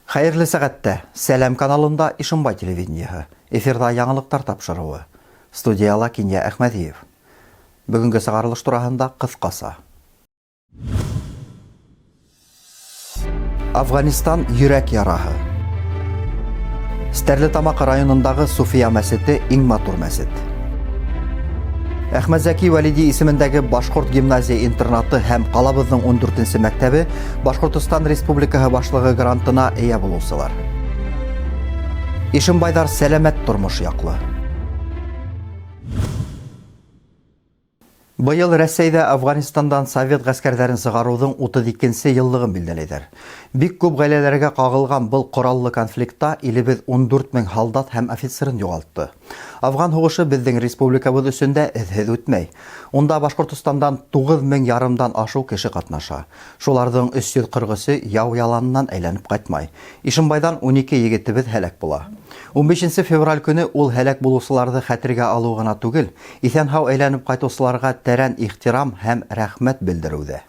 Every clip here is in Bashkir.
Хәйерле сәғәттә! Сәләм каналында Ишембай телевидениеһы. Эфирҙа яңылыҡтар тапшырыуы. Студияла Кинйә Әхмәҙиев. Бөгөнгө сығарылыш тураһында ҡыҫҡаса. Афғанистан йөрәк яраһы. Стәрлетамаҡ районындағы Суфия мәсете иң матур мәсет. Әхмәтзәки Вәлиди исемендәге башҡорт гимназия интернаты һәм ҡалабыҙҙың 14-нсе мәктәбе Башҡортостан Республикаһы башлығы грантына эйә булыусылар. Ишембайҙар сәләмәт тормош яҡлы. Быйыл Рәсәйҙә Афғанистандан совет ғәскәрҙәрен сығарыуҙың 32 нсе йыллығын билдәләйҙәр. Бик күп ғаиләләргә ҡағылған был ҡораллы конфликтта илебеҙ 14 мең һалдат һәм офицерын юғалтты. Афған һуғышы беҙҙең республикабыҙ өсөн дә эҙһеҙ үтмәй. Унда Башҡортостандан 9 мең ярымдан ашыу кеше ҡатнаша. Шуларҙың 343-ө яу яланынан әйләнеп ҡайтмай. Ишембайҙан 12 егетебеҙ һәләк була. Унбишенсе февраль көнө ул һәләк булыусыларҙы хәтергә алыу ғына түгел, иҫән-һау әйләнеп ҡайтыусыларға тәрән ихтирам һәм рәхмәт белдереү ҙә.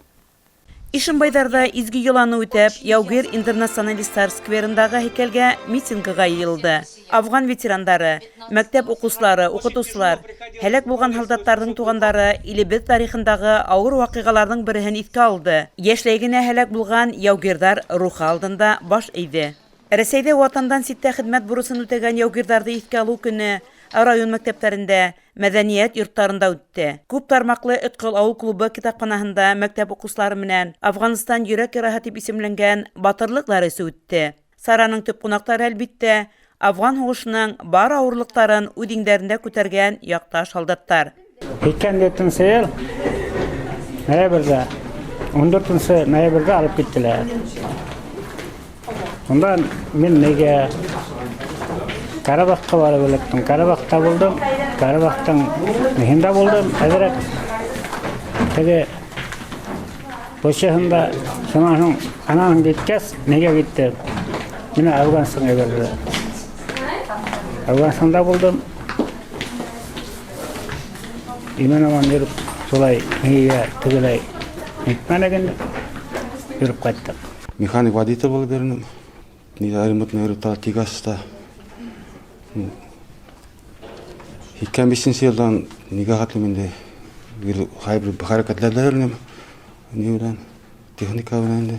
Ишембайҙарҙа изге йоланы үтәп, яугир-интернационалистар скверындағы һәйкәлгә митингыға йыйылды. Афган ветерандары, мәктәп укыусылары, укытусылар, һәләк булган һалдаттарҙың туғандары илебеҙ тарихындағы ауыр ваҡиғаларҙың береһен иҫкә алды, йәшләй генә һәләк булган яугирҙар рухы алдында баш эйҙе. Рәсәйҙә Ватандан ситтә хеҙмәт бурысын үтәгән яугирҙарҙы иҫкә алыу көне район мәктәптәрендә, мәҙәниәт йорттарында үтте. Күп тармаҡлы Өткол авыл клубы китапханаһында мәктәп уҡыусылары менән Афғанстан йөрәк яраһы дип исемләнгән батырлыҡ дәресе үтте. Сараның төп ҡунаҡтары, әлбиттә, Афган һуғышының бар ауырлыҡтарын үҙ иңдәрендә күтәргән яҡташ һалдаттар. 84 нче ел ноябрьдә, 14 ноябрьдә алып киттеләр. Унда мин нигә Карабахка барып эләктем. Карабахта булдым. Карабахтың нихында булдым. Әҙерәк теге Почаһында шунан һуң анан киткәс, нигә китте? Менә Афганстанга ебәрҙеләр. Афганстанда булдым. Имен аман йөрөп, шулай нигә тегеләй нитмәнек инде. Йөрөп ҡайттыҡ. Механик водитель булып йөрөнөм. Нидә ремонтны йөрөп тора Тигаста. 85 елдан нигә хәтлем инде кайбер хәрәкәтләрдә йөрдем. Ни белән, техника белән инде.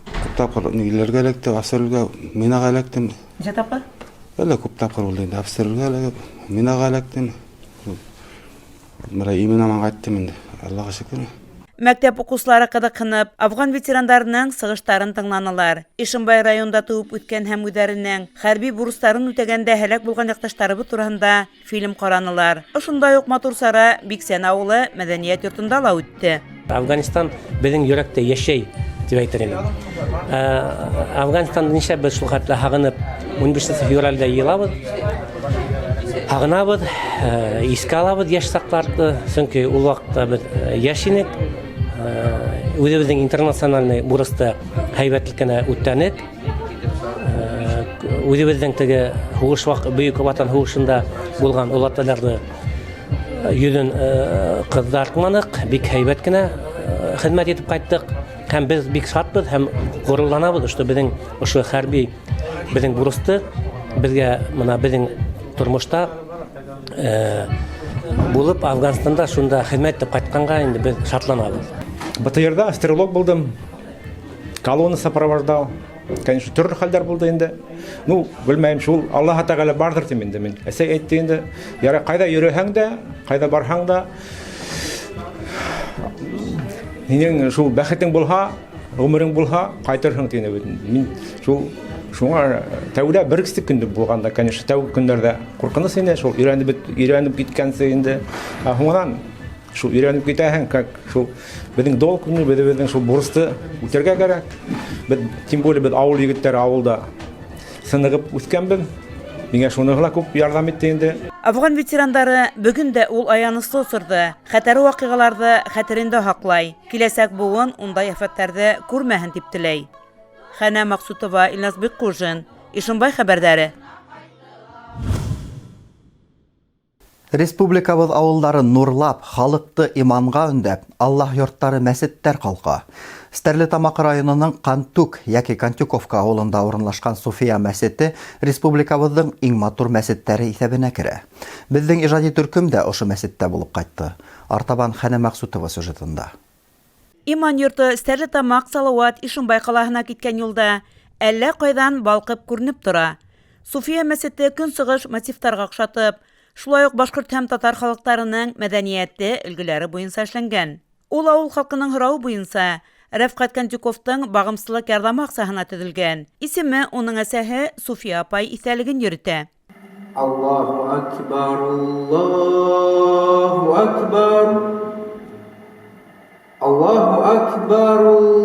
Күп тапкыр ниләргә эләкте, обстрелгә, минага эләктем. Ничә тапкыр? Әллә күп тапкыр булды инде, обстрелгә эләгеп, минага эләктем. Менә имин аман кайттым инде, Аллага шөкер. Мәктәп укучылары кызыксынып, Афган ветераннарының чыгышларын тыңланылар. Ишембай районында туып үскән һәм үзләренең хәрби бурычларын үтәгәндә һәлак булган якташларыбыз турында фильм каранылар. Ошондай ук матур чара Биксән авылы мәдәният йортында ла үтте. Афганистан безнең йөрәктә яшәй дип әйтер идем. Ә, Афганистанды нишләп без шул хәтле һагынып 15 февральдә йыелабыз? Һагынабыз, ә, искә алабыз яшь чакларны, чөнки ул вакытта без ә, яшь инек. Ә, Үзебезнең интернациональный бурысты һәйбәтлек кенә үтәнек. Ә, Үзебезнең теге һугыш вак Бөек Ватан һугышында булган олаталарны йөзен кыздартмадык, бик һәйбәт кенә хезмәт итеп кайттык. Һәм без бик шатбыз һәм горурланабыз, что безнең ошо хәрби безнең бурысты безгә менә безнең тормышта булып Афганстанда шунда хезмәт итеп кайтканга инде без шатланабыз. БТРда стрелок булдым, колонна сопровождал. Конечно, төрле хәлдәр булды инде. Ну, белмәйем, шул Аллаһ Тәгалә бардыр дим инде мин. Әсәй әйтте инде, ярай кайда йөрөһәң дә, кайда барһаң да, һинең шул бәхетең булһа, гомерең булһа, кайтырһың дигән бит. Мин шул шуңа тәүдә бер кеше көндә булганда, конечно, тәүге көннәрдә куркыныч инде, шул өйрәнеп өйрәнеп киткәнсе инде. Ә һуңынан Шул өйрәнеп китәһең, как шул безнең долг инде, без безнең шул бурысты үтәргә кирәк. Без, тем более без авыл егетләре авылда сыныгып үскәнбез. Миңа шуны гына күп ярдәм итте инде. Афган ветерандары бүген дә ул аянычлы осырды, хәтәр вакыйгаларны хәтерендә һаклай, киләчәк буын ундай афәтләрне күрмәһен дип теләй. Хәнә Максутова, Илназ Биккужин, Ишембай хәбәрләре. Республикабыҙ ауылдарын нурлап, халыҡты иманға өндәп, Аллаһ йорттары мәсеттәр ҡалҡа. Стәрлетамаҡ районының Ҡантүк йәки Кантюковка ауылында урынлашҡан Суфия мәсете республикабыҙҙың иң матур мәсеттәре иҫәбенә керә. Беҙҙең ижади төркөм дә ошо мәсеттә булып ҡайтты. Артабан Хәнә Мәҡсүтова сюжетында. Иман йорто Стәрлетамаҡ, Салауат, Ишембай ҡалаһына киткән юлда әллә ҡайҙан балҡып күренеп тора. Суфия мәсете көнсығыш мотивтарға оҡшатып, шулай уҡ башҡорт һәм татар халыҡтарының мәҙәниәте өлгөләре буйынса эшләнгән. Ул ауыл халҡының һорауы буйынса Рәфҡәт Кантюковтың бағымсылыҡ ярҙамы аҡсаһына төҙөлгән. Исеме уның әсәһе Суфия апай иҫтәлеген йөрөтә. Аллаһу акбар, Аллаһу акбар, Аллаһу акбар.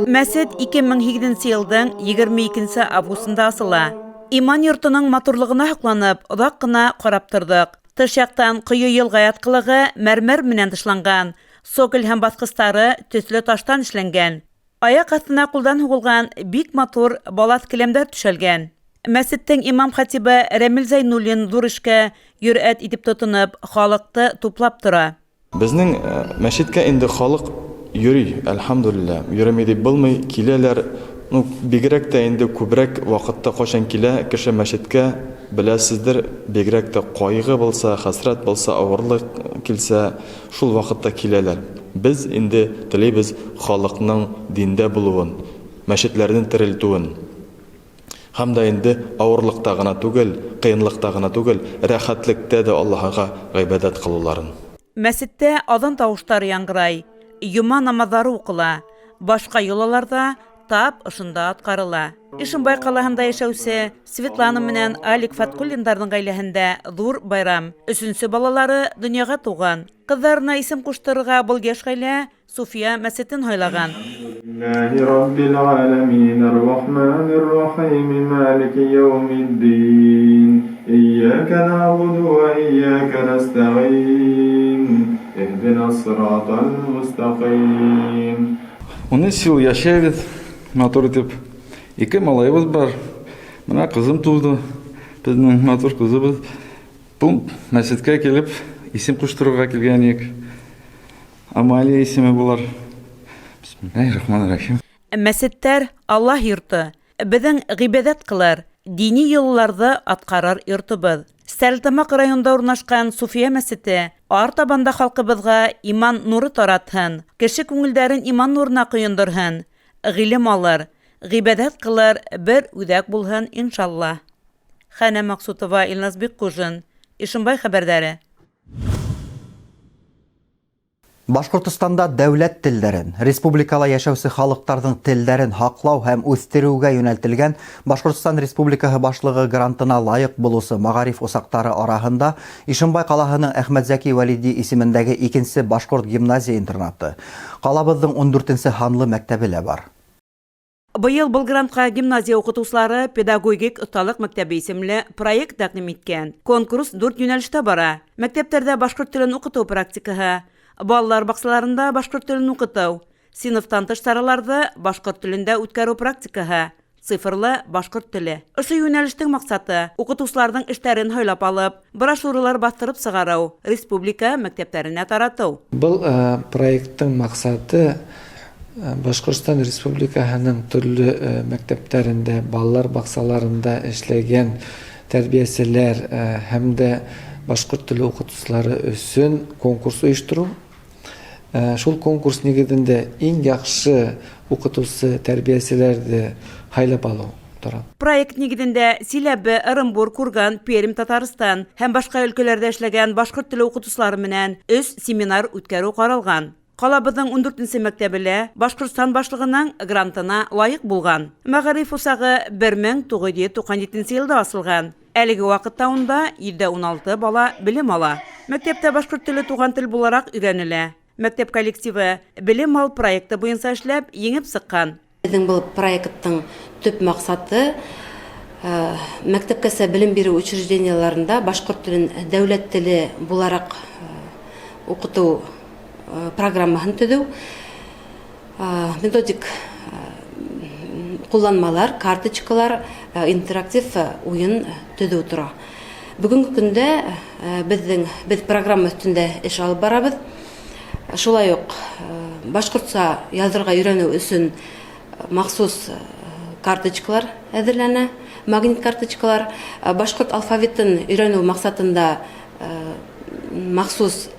Мәсет 2008 йылдың 22 августында асыла. Иман йортоноң матурлығына һоҡланып, оҙаҡ ҡына ҡарап торҙоҡ. Тыш яҡтан ҡойо йылға ятҡылығы мәрмәр менән тышланған, цоколь һәм баҫҡыстары төҫлө таштан эшләнгән. Аяҡ аҫтына ҡулдан һуғылған бик матур балаҫ келәмдәр түшәлгән. Мәсеттең имам-хатибы Рәмил Зәйнуллин ҙур эшкә йөрьәт итеп тотоноп, халыҡты туплап тора. Беҙҙең мәсеткә инде халыҡ йөрөй, әлхәмдүлилләһ. Йөрөмәй тип булмай, киләләр. Ну, бигерәк тә инде күберәк ваҡытта ҡасан килә кеше мәсеткә, беләсездер, бигерәк тә ҡайғы булса, хәсрәт булса, ауырлыҡ килсә, шул ваҡытта киләләр. Беҙ инде теләйбеҙ халыҡның диндә булыуын, мәсетләрҙең терелтеүен. Һәм дә инде ауырлыҡта ғына түгел, ҡыйынлыҡта ғына түгел, рәхәтлектә ҙә Аллаһыға ғибәҙәт ҡылыуларын. Мәсеттә аҙан тауыштары яңғырай, йома намаҙҙары уҡыла, башҡа йолаларҙа тап ошонда атҡарыла. Ишембай ҡалаһында йәшәүсе Светлана менән Алик Фатҡуллиндарҙың ғаиләһендә ҙур байрам. Өсөнсө балалары донъяға тыуған. Ҡыҙҙарына исем ҡуштырырға был йәш ғаилә Суфия мәсетен һайлаған. Раббил аламин ар-рахманир рахим малики яумиддин ияка набуду ва ияка настаин ихдинас сиратал мустақим. 13 йыл йәшәйбеҙ, матур итеп. Ике малайыбыҙ бар. Бына ҡыҙым тыуҙы. Беҙҙең матур ҡыҙыбыҙ. Был мәсеткә килеп, исем ҡуштырырға килгән инек. Амалия исеме булыр. Бисмиллахир-рахманир-рахим. Мәсеттәр Аллаһ йорто. Беҙҙең ғибәҙәт ҡылыр, дини йолаларҙы атҡарыр йортобоҙ. Стәрлетамаҡ районында урынлашҡан Суфия мәсете артабан да халҡыбыҙға иман нуры таратһын, кеше күңелдәрен иман нурына ҡойондорһон, ғилем алыр, ғибәҙәт ҡылыр бер үҙәк булһын иншалла. Хәнә Маҡсутова, Илназ Бикҡужин, Ишембай хәбәрҙәре. Башҡортостанда дәүләт телдәрен, республикала йәшәүсе халыҡтарҙың телдәрен һаҡлау һәм үҫтереүгә йүнәлтелгән Башҡортостан Республикаһы Башлығы грантына лайыҡ булыусы мәғариф усаҡтары араһында Ишембай ҡалаһының Әхмәтзәки Вәлиди исемендәге икенсе башҡорт гимназия интернаты, ҡалабыҙҙың 14-нсе һанлы мәктәбе лә бар. Быйыл был грантҡа гимназия уҡытыусылары педагогик оҫталыҡ мәктәбе исемле проект тәҡдим иткән. Конкурс 4 йүнәлештә бара. Мәктәптәрҙә башҡорт телен уҡытыу практикаһы, балалар баҡсаларында башҡорт телен уҡытыу, синыфтан тыш сараларҙы башҡорт телендә үткәреү практикаһы, цифрлы башҡорт теле. Ошо йүнәлештең маҡсаты уҡытыусыларҙың эштәрен һайлап алып, брошюралар баҫтырып сығарыу, республика мәктәптәренә таратыу. Был проекттың маҡсаты Башҡортостан Республикаһының төрлө мәктәптәрендә, балалар баҡсаларында эшләгән тәрбиәселәр һәм дә башҡорт теле уҡытыусылары өсөн конкурс ойоштороу. Шул конкурс нигеҙендә иң яҡшы уҡытыусы тәрбиәселәрҙе һайлап алыу тора. Проект нигеҙендә Силәбе, Ырымбур, Курган, Пермь, Татарстан һәм башҡа өлкәләрҙә эшләгән башҡорт теле уҡытыусылары менән 3 семинар үткәреү ҡаралған. Ҡалабыҙҙың 14-нсе мәктәбе лә Башҡортостан Башлығының грантына лайыҡ булған. Мәғариф усағы 1997 йылда асылған. Әлеге ваҡытта унда 116 бала белем ала. Мәктәптә башҡорт теле туған тел булараҡ өйрәнелә. Мәктәп коллективы белем ал проекты буйынса эшләп еңеп сыҡҡан. Беҙҙең был проекттың төп маҡсаты мәктәпкәсә белем биреү учреждениеларында башҡорт телен дәүләт теле булараҡ уҡытыу программаһын төҙөү, методик ҡулланмалар, карточкалар, интерактив уйын төҙөү тора. Бөгөнгө көндә беҙҙең беҙ программа өҫтөндә эш алып барабыҙ. Шулай уҡ башҡортса яҙырға өйрәнеү өсөн махсус карточкалар әҙерләнә, магнит карточкалар. Башҡорт алфавитын өйрәнеү маҡсатында махсус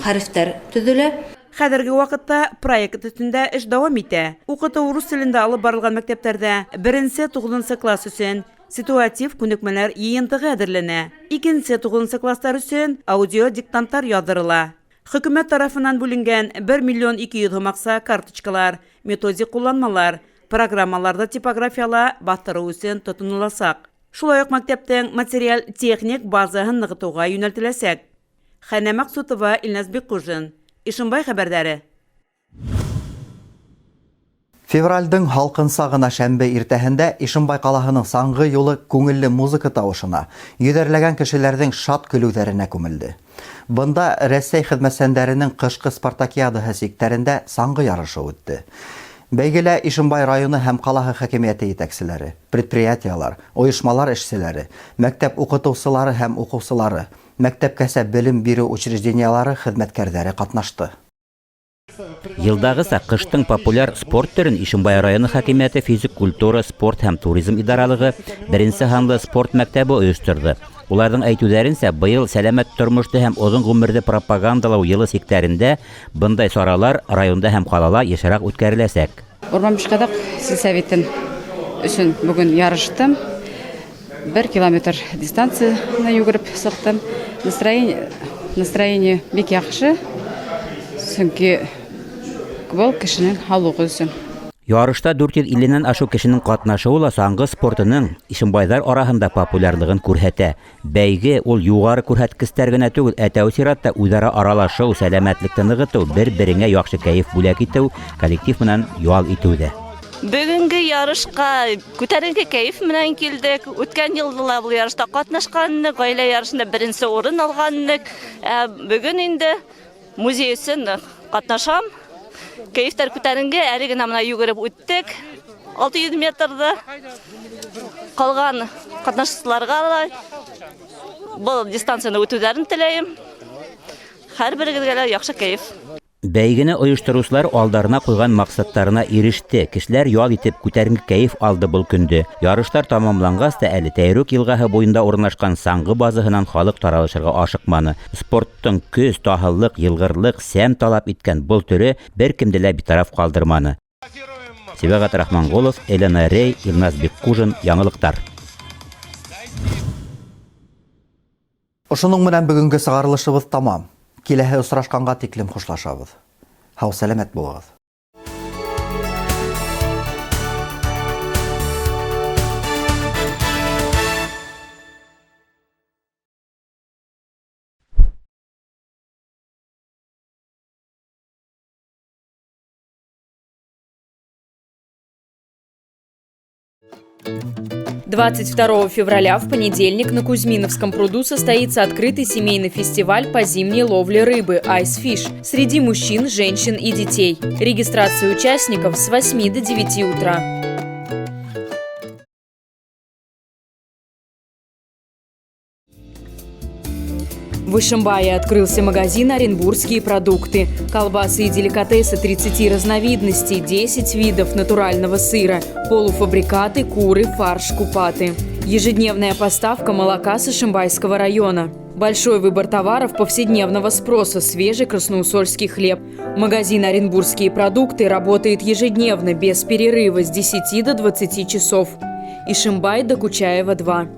хәрефтәр төҙөлә. Хәҙерге ваҡытта проект өҫтөндә эш дауам итә. Уҡытыу рус телендә алып барылған мәктәптәрҙә беренсе туғыҙынсы класс өсөн ситуатив күнекмәләр йыйынтығы әҙерләнә. Икенсе туғыҙынсы класстар өсөн аудио диктанттар яҙҙырыла. Хөкүмәт тарафынан бүленгән 1 миллион 200 һум аҡса карточкалар, методик ҡулланмалар, программаларҙы типографияла баҫтырыу өсөн тотоноласаҡ. Шулай уҡ мәктәптең материаль-техник базаһын нығытыуға йүнәлтеләсәк. Хәнә Маҡсутова, Илназ Бикҡужин. Ишембай хәбәрҙәре. Февралдың һалҡынса ғына шәмбе иртәһендә Ишембай ҡалаһының саңғы юлы күңелле музыка тауышына, йөҙәрләгән кешеләрҙең шат көлөүҙәренә күмелде. Бында Рәсәй хеҙмәтсәндәренең ҡышҡы спартакиадаһы сиктәрендә саңғы ярышы үтте. Бәйгелә Ишембай районы һәм ҡалаһы хакимиәте етәкселәре, предприятиелар, ойошмалар эшселәре, мәктәп уҡытыусылары һәм уҡыусылары, мәктәпкәсә белем биреү учреждениелары хеҙмәткәрҙәре ҡатнашты. Йылдағыса ҡыштың популяр спорт төрөн Ишембай районы хакимиәте физик культура, спорт һәм туризм идаралығы беренсе һанлы спорт мәктәбе ойошторҙо. Уларҙың әйтеүҙәренсә, быйыл сәләмәт тормошто һәм оҙон ғүмерҙе пропагандалау йылы сиктәрендә бындай саралар районда һәм ҡалала йышыраҡ үткәреләсәк. Урман Бишҡаҙаҡ сельсоветын өсөн бөгөн ярыштым. 1 километр дистанцияны йүгереп сыҡтым. Настроение бик яҡшы, сөнки был кешенең һаулығы өсөн. Ярышта 450-нән ашыу кешенең ҡатнашыуы ла саңғы спортының ишембайҙар араһында популярлығын күрһәтә. Бәйге ул юғары күрһәткестәр генә түгел, ә тәү сиратта үҙара аралашыу, сәләмәтлекте нығытыу, бер-береңә яҡшы кәйеф бүләк итеү, коллектив менән ял итеү ҙә. Бөгөнгө ярышҡа күтәренке кәйеф менән килдек. Үткән йылда ла был ярышта ҡатнашҡан инек, ғаилә ярышында беренсе урын алған инек. Бөгөн инде музей өсөн ҡатнашам. Кәйефтәр күтәренке, әле генә мына йүгереп үттек. 600 метрҙы. Ҡалған ҡатнашыусыларға ла был дистанцияны үтеүҙәрен теләйем. Һәр берегеҙгә лә яҡшы кәйеф. Бәйгене ойоштороусылар алдарына ҡуйған маҡсаттарына иреште. Кешеләр ял итеп күтәренке кәйеф алды был көндө. Ярыштар тамамланғас та әле Тәйрүк йылғаһы буйында урынлашҡан саңғы базаһынан халыҡ таралышырға ашыҡманы. Спорттың көс, таһыллыҡ, йылғырлыҡ, сәм талап иткән был төрө бер кемде лә битараф ҡалдырманы. Сибәғәт Рахманғолов, Елена Рей, Илназ Бикҡужин, Яңылыҡтар. Ошоноң менән бөгөнгө сығарылышыбыҙ тамам. Киләһе осрашҡанға тиклем хушлашабыҙ. Һау сәләмәт булығыҙ. 22 февраля в понедельник на Кузьминовском пруду состоится открытый семейный фестиваль по зимней ловле рыбы «Айс Фиш» среди мужчин, женщин и детей. Регистрация участников с 8 до 9 утра. В Ишимбае открылся магазин «Оренбургские продукты». Колбасы и деликатесы 30 разновидностей, 10 видов натурального сыра, полуфабрикаты, куры, фарш, купаты. Ежедневная поставка молока с Ишимбайского района. Большой выбор товаров повседневного спроса, свежий красноусольский хлеб. Магазин «Оренбургские продукты» работает ежедневно, без перерыва, с 10 до 20 часов. Ишимбай, Докучаева, 2.